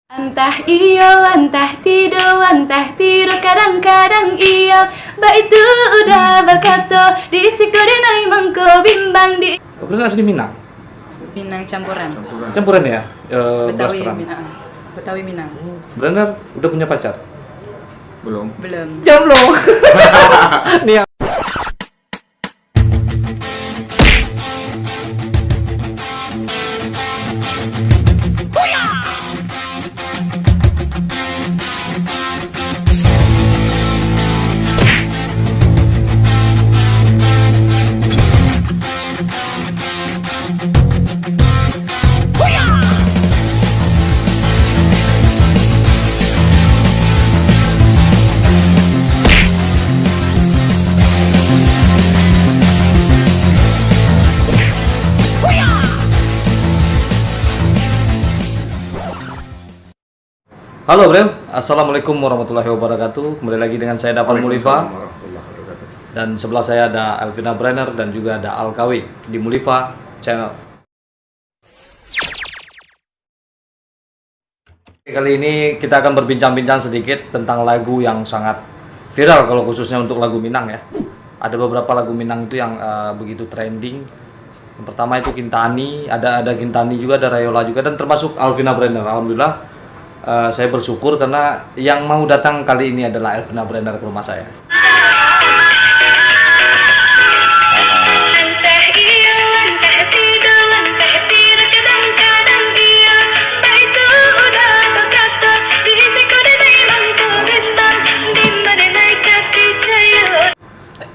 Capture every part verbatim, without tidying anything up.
Antah iyo, antah tido, antah tido, kadang-kadang iyo. Baitu udah bakato, di siko denai mangko bimbang di. Brand asli Minang? Minang campuran. Campuran ya? Eh, Betawi blasteran. Minang. Betawi Minang. Brand udah punya pacar? Belum. Belum. Jomblo. Nih. Halo, Bro. Assalamualaikum warahmatullahi wabarakatuh. Kembali lagi dengan saya, Dafar Mulifa. Waalaikumsalam warahmatullahi wabarakatuh. Dan sebelah saya ada Alvina Brenner dan juga ada Alkawi di Mulifa Channel. Kali ini kita akan berbincang-bincang sedikit tentang lagu yang sangat viral, kalau khususnya untuk lagu Minang ya. Ada beberapa lagu Minang itu yang, eh, begitu trending. Yang pertama itu Kintani, ada, ada Kintani juga, ada Rayola juga, dan termasuk Alvina Brenner. Alhamdulillah, eh, saya bersyukur karena yang mau datang kali ini adalah Alvina Brenner ke rumah saya.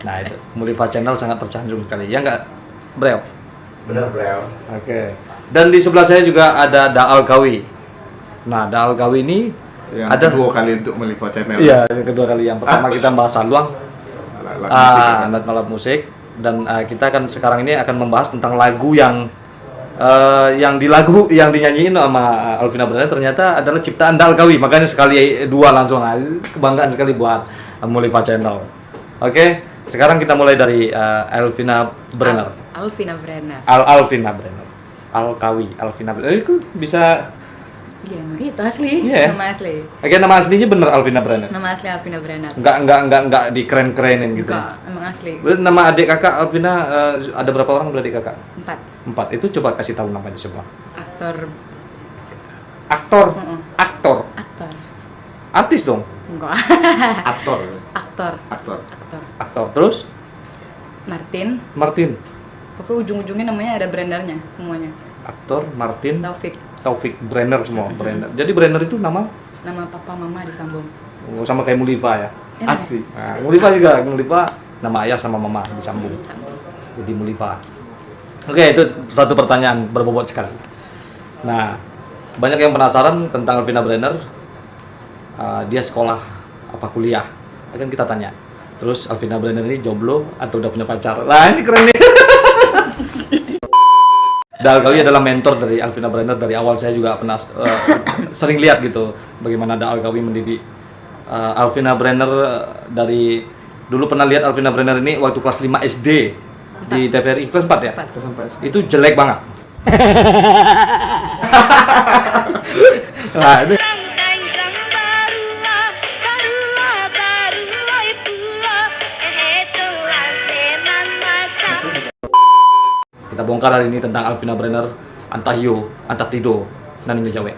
Nah, itu. Mulifa Channel sangat tersanjung sekali. Ya nggak, Breo? Benar, Breo. Oke. Dan di sebelah saya juga ada Da Alkawi. Nah, Da Alkawi ini yang ada kedua kali untuk Mulifa Channel. Iya, yang kedua kali. Yang pertama kita bahas Saluang. Alat-alat musik, ya, kan? Alat-alat musik. Dan, ah, kita akan sekarang ini akan membahas tentang lagu yang, eh, yang di lagu yang dinyanyiin sama Alvina Brenner ternyata adalah ciptaan Da Alkawi. Makanya sekali dua langsung, ah, kebanggaan sekali buat Mulifa Channel. Oke, sekarang kita mulai dari, eh, Alvina Brenner. Al-, Alvina Brenner. Al-, Alvina Brenner. Alkawi, Alvina Brenner. Eh, itu bisa. Iya, itu asli. Iya, ya? Nama asli. Oke, nama aslinya bener Alvina Brenner? Nama asli Alvina Brenner. Nggak, nggak, nggak, nggak dikeren-kerenin gitu, ya? Nggak, emang asli. Berarti nama adik kakak Alvina, eh, ada berapa orang berarti kakak? Empat. Empat. Itu coba kasih tahu namanya semua. Aktor. Aktor? Mm-mm. Aktor? Aktor. Artis dong? Enggak. Aktor. Aktor. Aktor. Aktor. Aktor. Terus? Martin. Martin. Pokoknya ujung-ujungnya namanya ada Brenner-nya semuanya. Aktor, Martin, Taufik. Taufik, Brenner semua, Brenner. Jadi Brenner itu nama? Nama papa mama disambung. Oh, sama kayak Mulifa ya? Iya. Asik. Nah, Mulifa juga, Mulifa nama ayah sama mama disambung. Jadi Mulifa. Oke, itu satu pertanyaan berbobot sekali. Nah, banyak yang penasaran tentang Alvina Brenner. Ah, dia sekolah apa kuliah? Akan kita tanya. Terus Alvina Brenner ini jomblo atau udah punya pacar? Lah, ini keren nih. Da Alkawi adalah mentor dari Alvina Brenner dari awal. Saya juga pernah, eh, sering lihat gitu bagaimana Da Alkawi mendidik, eh, Alvina Brenner, eh, dari dulu pernah lihat Alvina Brenner ini waktu kelas lima S D di T V R I, kelas empat ya? Empat. Kelas empat S D. Itu jelek banget. Nah, itu. Kita bongkar hari ini tentang Alvina Brenner, antah iyo, antah tido, nan inyo jawek.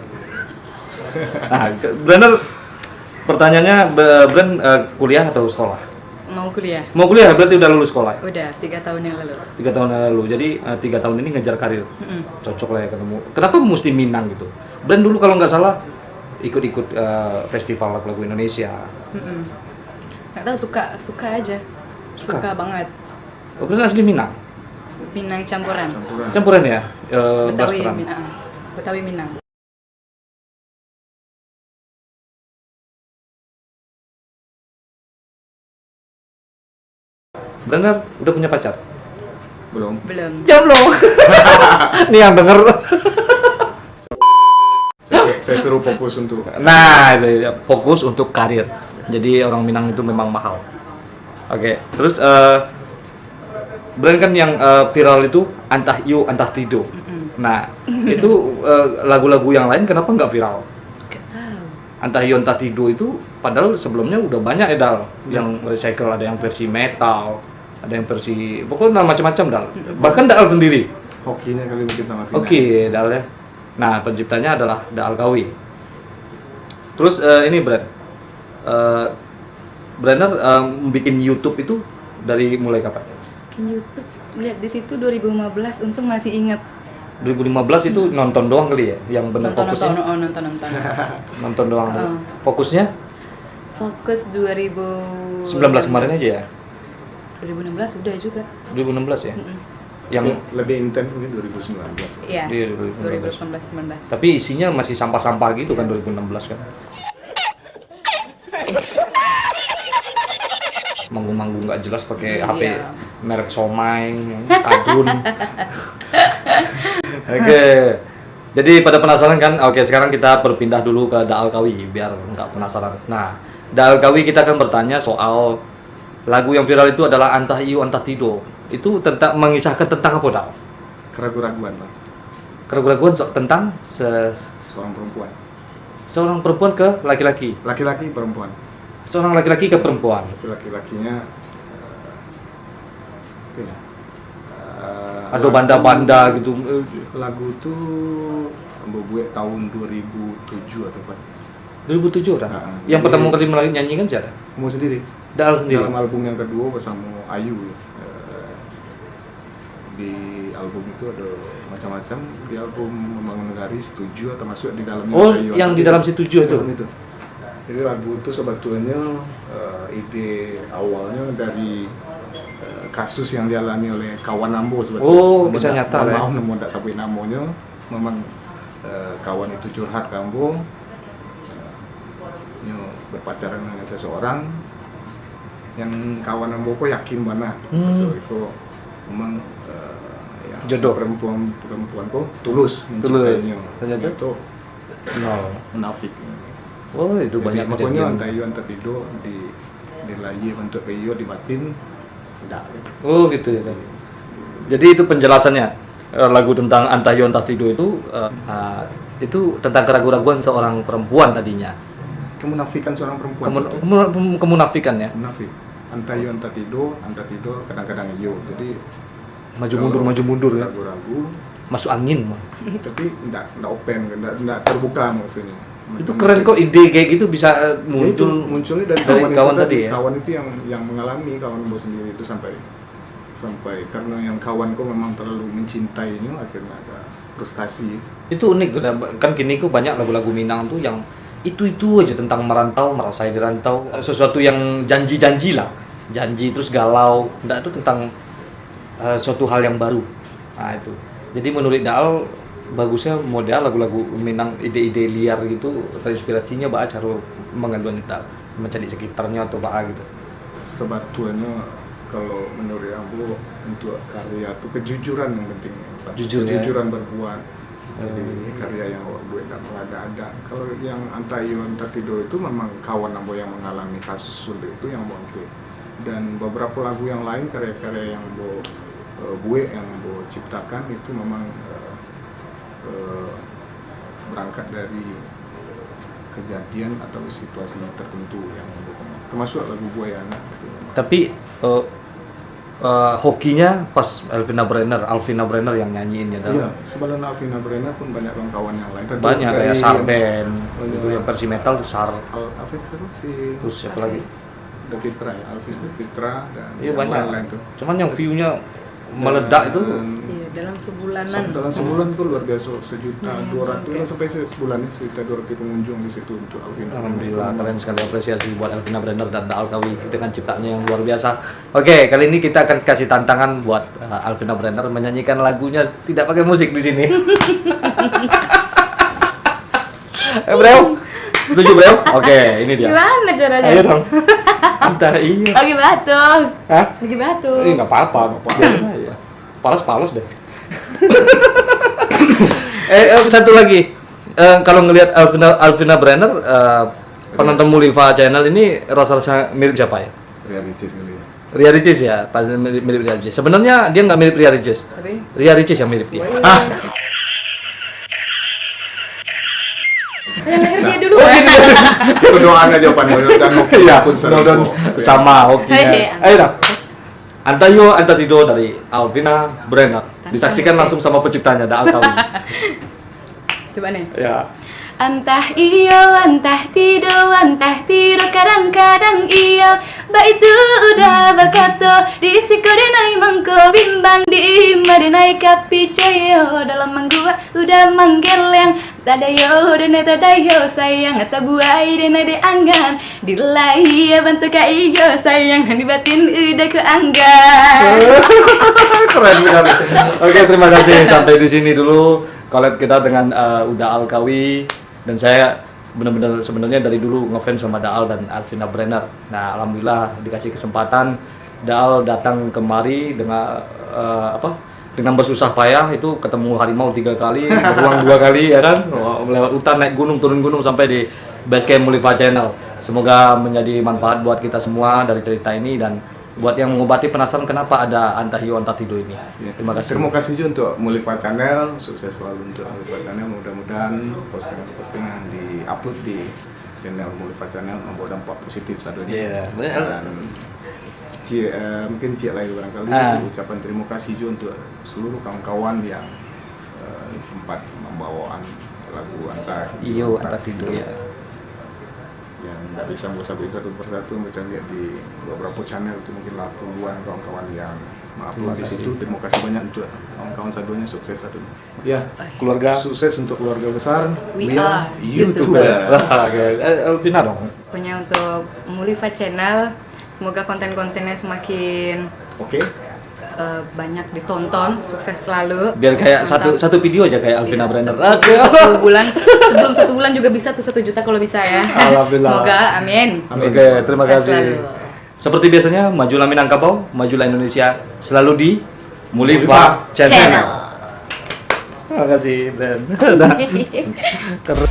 Nah, Brenner, pertanyaannya, Be-, Bren, eh, kuliah atau sekolah? Mau kuliah. Mau kuliah, berarti udah lulus sekolah? Udah, tiga tahun yang lalu. Tiga tahun yang lalu. Jadi, eh, tiga tahun ini ngejar karir. Mm-mm. Cocok lah ya ketemu. Kenapa mesti Minang gitu? Bren dulu kalau nggak salah ikut-ikut, eh, festival lagu-lagu Indonesia. Mm-mm. Nggak tahu, suka, suka aja. Suka? Suka banget. Oh, Bren asli Minang? Minang campuran. Campuran. Campuran ya? Eh, Betawi, blasteran. Mina-, Betawi Minang. Brenner udah punya pacar? Belum. Belum. Jomblo. Nih yang denger. Saya, saya suruh fokus untuk. Nah, itu ya, fokus untuk karir. Jadi orang Minang itu memang mahal. Oke, terus, eh, Bren kan yang, eh, viral itu antah iyo antah tido. Mm-mm. Nah, itu, eh, lagu-lagu yang lain kenapa nggak viral? Nggak Antah iyo antah tido itu, padahal sebelumnya udah banyak ya, Dal, yang recycle, ada yang versi metal, ada yang versi, pokoknya macam-macam, Dal. Bahkan Dal sendiri. Hokinya kali mungkin sama Vina. Oke, Dal ya. Nah, penciptanya adalah Dal Kawi. Terus, eh, ini, Brand. Eh, Brainer, eh, bikin YouTube itu dari mulai kapan? Bikin YouTube, lihat di situ dua ribu lima belas, untung masih ingat. Dua ribu lima belas itu nonton doang kali ya, yang benar fokusnya? Nonton, nonton, oh, nonton, nonton. Nonton doang. Heeh. Fokusnya? Fokus dua ribu sembilan belas kemarin aja ya? Dua ribu enam belas udah juga. Dua ribu enam belas ya? Mm-mm. Yang lebih intens mungkin dua ribu sembilan belas. Iya. Iya, dua ribu sembilan belas. Dua ribu sembilan belas, sembilan belas. Tapi isinya masih sampah-sampah gitu kan, dua ribu enam belas kan? Manggung-manggung nggak jelas pakai Iya. H P merek Somai, Kadun. Oke. Jadi pada penasaran kan? Oke, sekarang kita berpindah dulu ke Daal Kawi biar nggak penasaran. Nah, Daal Kawi kita akan bertanya soal lagu yang viral itu adalah Antah Iyo Antah Tido. Itu tentang, mengisahkan tentang apa, Dal? Keraguan-raguan lah. Keraguan-raguan so-, tentang se- Seorang perempuan. Seorang perempuan ke laki-laki? Laki-laki, perempuan. Seorang laki-laki ke perempuan? Tapi laki-lakinya, eh, apa ya? Eh, ado lagu banda-banda gitu. Lagu tu ambo buek tahun dua ribu tujuh atau apo. Dua ribu tujuh dah? Ha, ha. Yang jadi pertama kali menyanyikan siapa? Ambo sendiri. Daal sendiri? Dalam album yang kedua bersama Ayu, ya. Eh, di album itu ada macam-macam. Di album Membangun Negari, Situju, termasuk di dalamnya Oh, Ayu yang di Antah dalam Tido. Situju itu? Dalam itu. Jadi lagu itu sebetulnya, eh, ide awalnya dari, eh, kasus yang dialami oleh kawan ambo sebetulnya. Oh, kisah nyata lah, ya. Mohon maaf, ambo ndak sabuik namonyo. Memang, eh, kawan itu curhat ke ambo, eh, nyo berpacaran dengan seseorang yang kawan ambo ko yakin bana, hmm, seseorang ko memang, eh, ya, jodoh, si perempuan, perempuan ko tulus, tulus, mencintainya. Ternyata? Ternyata nol. Munafik. Oh, itu jadi banyak makanya kejadian. Antah iyo antah tido di, dilayie untuk iyo di batin. Tidak. Oh, gitu ya, kan. Jadi itu penjelasannya, eh, lagu tentang Antah Iyo Antah Tido itu, eh, ah, itu tentang keraguan-raguan seorang perempuan tadinya. Kemunafikan seorang perempuan. Kemun-, kemun-, kemunafikan ya. Munafik. Antah iyo antah tido, antah tido kadang-kadang iyo. Jadi maju mundur, kalau maju mundur ya. Ragu-ragu. Masuk angin mah. Tapi ndak, ndak open, ndak, ndak terbuka maksudnya. Itu keren kok, ide kayak gitu bisa, eh, muncul dari kawan itu tadi ya? Itu muncul dari kawan itu tadi, kawan itu yang, yang mengalami, kawan ambo sendiri itu sampai, sampai karena yang kawan ko memang terlalu mencintainya, akhirnya agak frustasi. Itu unik tu, dah. Kan kini ko banyak lagu-lagu Minang tu yang itu-itu aja tentang merantau, merasai di rantau, eh, sesuatu yang janji-janji lah. Janji terus galau, ndak tu tentang, eh, suatu hal yang baru. Nah, itu. Jadi menurut Daal, bagusnya model lagu-lagu Minang, ide-ide liar gitu, terinspirasinya baa caro mengaduan Daal, mencari sekitarnya atau baa gitu. Sebetulnya kalau menurut ambo, untuk karya tu kejujuran yang penting. Jujur, ya? Kejujuran berbuat. Jadi, hmm, karya yang awak buat ndak mengada-ada. Kalau yang Antah Iyo Antah Tido itu memang kawan ambo yang mengalami kasus sulit itu yang bangkit. Dan beberapa lagu yang lain, karya-karya yang ambo, eh, buat, yang ambo ciptakan itu memang, eh, eh, berangkat dari kejadian atau situasi tertentu yang ambo kenal. Termasuk lagu Buaya Anak itu. Tapi, eh, eh, hokinya pas Alvina Brainer, Alvina Brainer yang nyanyiinnya, tau? Iya, sebelum Alvina Brainer pun banyak kawan-kawan yang lain. Tentu banyak, dari kayak Sarben, banyak itu yang versi metal tuh Sar. Al-, apa itu si Terus siapa lagi? Alvis. Ada Fitra ya, Alvis, Fitra, dan iya, yang banyak lain-lain tuh. Cuman yang view-nya meledak itu. Dan iya, dalam sebulanan. Dalam sebulan tuh luar biasa, sejuta dua ratus, hmm, sampai, sampai se-, sebulan nih, sejuta dua ratus pengunjung di situ untuk Alvina. Alhamdulillah, keren sekali, apresiasi buat Alvina Brainer dan Daal Kawi dengan ciptaannya yang luar biasa. Oke, kali ini kita akan kasih tantangan buat, eh, Alvina Brainer menyanyikan lagunya tidak pakai musik di sini. Eh, Bro. Setuju, Bro? Oke, ini dia. Gimana caranya? Ayo dong. Antah iyo. Lagi batuk. Hah? Lagi batuk. Eh, nggak apa-apa, nggak apa-apa. Biarin aja. Palas-palas deh. Eh, eh, satu lagi. Eh, kalau ngelihat Alvina, Alvina Brainer, eh, penonton Mulifa Channel ini rasa-rasa mirip siapa ya? Ria Ricis kali ya. Ria Ricis ya, pas mirip, mirip Ria Ricis. Sebenarnya dia nggak mirip Ria Ricis. Tapi Ria Ricis yang mirip dia. Weh. Ah. Yang lahir dia dulu. Oh, gitu. Itu doa aja jawabannya. Dan Iya, pun mudah-mudahan sering. sama hokinya. Oke. Ayo dah. Antah iyo, antah tidak dari Alvina Brenner. Disaksikan langsung sama penciptanya, Da Alkawi. Coba nih. Ya. Antah iyo, antah tido, antah tido, kadang-kadang iyo. Baitu udah bakato, di siko denai mangko bimbang, di ma denai ka picayo, dalam mangguak udah manggeleng. Tadayo denai tadayo sayang, tabuai denai dek angan. Di lahia bantuak ka iyo sayang, di batin udah ku anggap. Keren sekali. Oke, terima kasih. Sampai di sini dulu collab kita dengan eh, Uda Alkawi, dan saya benar-benar sebenarnya dari dulu ngefans sama Daal dan Alvina Brenner. Nah, alhamdulillah dikasih kesempatan Daal datang kemari dengan eh, apa? Dengan bersusah payah itu ketemu harimau tiga kali, beruang dua kali ya kan, lewat hutan, naik gunung, turun gunung sampai di base camp Mulifa Channel. Semoga menjadi manfaat buat kita semua dari cerita ini dan buat yang mengobati penasaran kenapa ada Antah Iyo Antah Tido ini. Ya. Terima kasih. Terima kasih juga untuk Mulifa Channel, sukses selalu untuk Mulifa Channel. Mudah-mudahan postingan-postingan yang di-upload di channel Mulifa Channel membawa dampak positif sadonyo. Iya, benar. Dan ciek, eh, mungkin ciek lagi barangkali Ah. ucapan terima kasih juga untuk seluruh kawan-kawan yang eh, sempat membawakan lagu Antah Iyo, Antah Tido ya. Yang nggak bisa gue sabutin satu persatu, macam lihat di beberapa channel itu mungkin lah puluhan kawan-kawan yang mengupload di Terima situ. Terima kasih banyak untuk kawan-kawan sadonyo, sukses sadonyo. Ya, Keluarga. Sukses untuk keluarga besar. We are YouTuber. Wah, oke. Eh, Alvina dong. Pokoknya untuk Mulifa Channel, semoga konten-kontennya semakin Oke. eh, banyak ditonton, sukses selalu. Biar kayak Mantap. satu satu video aja kayak Alvina Iya, Brenner. satu, satu bulan, sebelum satu bulan juga bisa tuh satu juta kalau bisa ya. Alhamdulillah. Semoga, amin. Amin. Oke, terima Sukses kasih. selalu. Seperti biasanya, majulah Minangkabau, majulah Indonesia, selalu di Mulifa Mulifa Channel. Channel. Terima kasih, Bren. Dah. Keren.